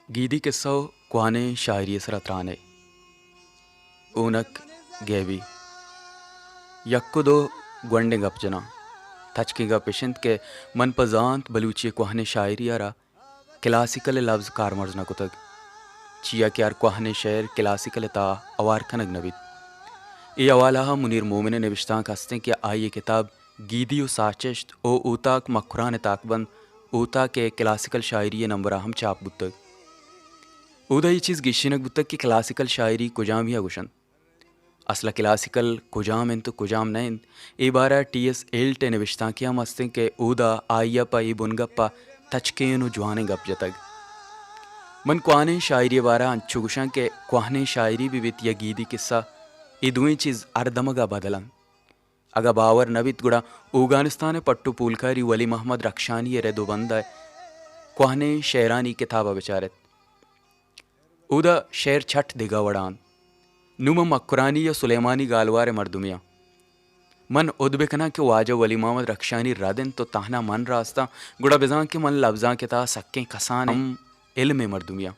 گیدی کسہ و کوہنیں شاعری ء سرا ترانے۔ اونک گیبی۔ یک و دو گونڈیں گپ جناں۔ تچکیں گپ اش انت کہ من پہ زانت بلوچی ء کوہنیں شاعری ء را کلاسیکل ء لبز کارمرز نہ کتگ، چیا کہ ہر کوہنیں شعر کلاسیکل ء تہا ہوار کنگ نہ بیت۔ اے حوالہ ء منیر مومن ء نبشتانک ہستیں کہ آئی ء کتاب گیدی و ساچشت و اوتاک مکران ء تاکبند اوتاک ء کلاسیکل شاعری ء نمبر ء ہم چاپ بوتگ۔ اودا اے چیز گیشینگ بوتگ کہ کلاسیکل شاعری کجامی ء گوشنت۔ اصل ء کلاسیکل کجام انت و کجام نہ انت، اے بارہ ء ٹی ایس ہیلٹ ء نبشتانکے ہم ہستیں کہ اودا آئی ء پہ اے بنگپ ء تچکیں و جوانیں گپ جتگ۔ من کوہنیں شاعری ء بارہ ء انچو گوشاں کہ کوہنیں شاعری بہ بیت یا گیدی کسہ، اے دوئیں چیز ہر دمگ ء بدل انت۔ اگاں باور نہ بیت گڑا اوگانستان ء پٹ و پولکاری ولی محمد رخشانی ء رد و بند ء کوہنیں شعرانی کتاب ء بچار ات۔ اودا شعر چٹ دگہ وڑ ء انت۔ نوں من مکرانی یا سلیمانی گالوار ء مردمے آں۔ من ہد بہ کناں کہ واجہ ولی محمد رخشانی رد انت تو تہنا من راست آں، گڑا بزاں کہ من لبزانک ء تہا سکیں کسانیں ہم علم ء مردمے آں۔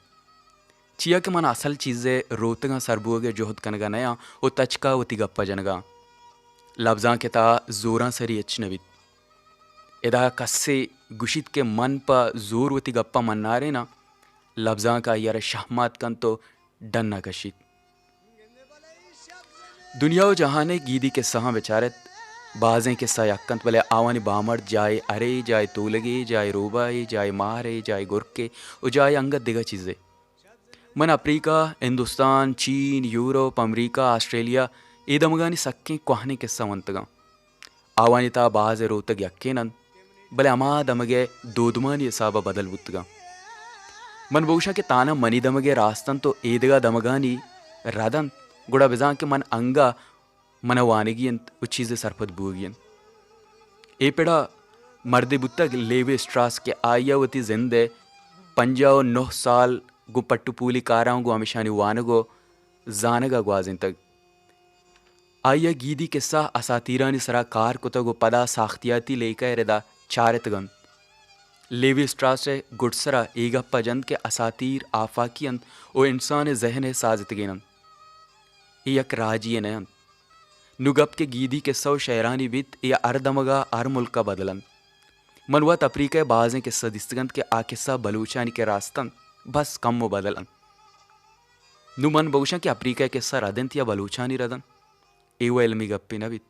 چیا کہ من اصل چیز ء روتگاں سر بوگ ء جہد کنگ ء نیاں و تچک ء وتی گپ ء جنگ ء آں۔ لبزانک ء تہا زورانسری ہچ نہ بیت۔ ادا کسے گوشیت کہ من پہ زور وتی گپ ء مناریناں، لبزانک آئی ء را شہمات کنت و ڈن ء کشیت۔ دنیا و جہان ء گیدی کسہاں بچارت، بازیں کسہ یک انت، بلے آوانی بامرد جاہے ارے، جاہے تولگے، جاہے روباہے، جاہے ماہرے، جاہے گرکے و جاہے انگت دگہ چیزے۔ من اپریکہ، ہندوستان، چین، یورپ، امریکہ، آسٹریلیا، اے دمگانی سکیں کوہنیں کسہ ونتگاں۔ آوانی تہا باز ء روتگ یکین انت، بلے ہما دمگ ء دودمانی حساب ء بدل بوتگاں۔ من بگوشاں کہ تانا منی دمگ ء راست انت و ایدگہ دمگانی رد انت، گڑا بزاں کہ من انگہ من ء وانگی انت و چیزے سرپد بوگی انت۔ اے پڑا مردے بوتگ لیوی اسٹراس کہ آئی ء وتی زند ء پنجاہ و نہ سال گوں پٹ و پولی کاراں گوں ہمیشانی وانگ و زانگ ء گوازینتگ۔ آئی ء گیدی کسہ اساطیرانی سرا کار کتگ و پدا ساختیاتی لیکہ ء ردا چارتگ انت۔ لیوی اسٹراس ء گڈسرا اے گپ ء جنت کہ اساطیر آفاکی انت و انسان ء ذہن ء سازتگین انت۔ اے یک راجی ء نہ انت۔ نوں گپ کہ گیدی کسہ و شعرانی بیت، اے ہر دمگ ء ہر ملک ء بدل انت۔ من وت اپریکہ ء بازیں کسہ دیستگ انت کہ آ کسہ بلوچانی کہ راست انت، بس کم و بدل انت۔ نوں من بگوشاں کہ اپریکہ ء کسہ رد انت یا بلوچانی رد انت، اے و علمی گپے نہ بیت۔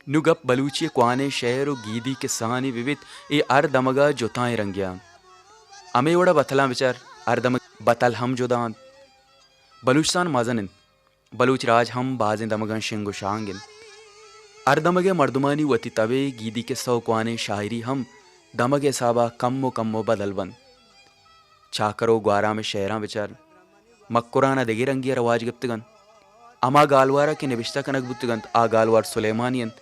نوں گپ بلوچی ء کوہنیں شعر و گیدی کسہانی بہ بیت، اے ہر دمگ ء جتائیں رنگے ء انت۔ ہمے وڑ ء بتلاں بچار، ہر دمگ بتل ہم جدا انت۔ بلوچستان مزن انت، بلوچ راج ہم بازیں دمگاں شنگ و شانگ انت۔ ہر دمگ ء مردمانی وتی تبے، گیدی کسہ و کوہنیں شاعری ہم دمگ ء حساب ء کم و کم و بدل بنت۔ چاکر و گوارام ء شعراں بچار، مکران ء دگہ رنگے ء رواج گپتگ انت۔ ہما گالوار ء کہ نبشتہ کنگ بوتگ انت، آ گالوار سلیمانی انت،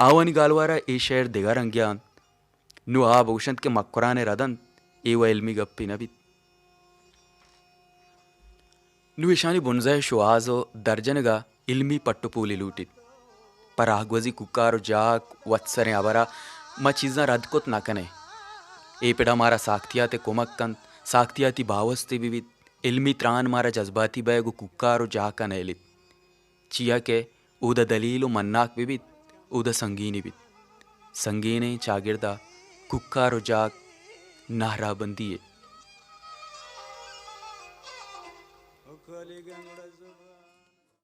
آوانی گالوار ء اے شعر دگہ رنگے ء انت۔ نوں آ بگوشنت کہ مکران ء رد انت، اے و علمی گپے نہ بیت۔ نوں ایشانی بنزہ ء شوہاز و درجنگ ء علمی پٹ و پولے لوٹیت۔ پہ راہگوزی کوکار و جاک وتسریں ہبر ء ما چیزاں رد کت نہ کنیں۔ اے پڑ ء مارا ساختیات ء کمک کنت، ساختیاتی باوستے بہ بیت، علمی تران مارا جذباتی بئیگ و کوکار و جاک ء نئیلیت۔ چیا کہ اودا دلیل و مناک بہ بیت، اودا سنگینی بیت۔ سنگینیں چاگرد ء کوکار و جاک نہرابندی یے۔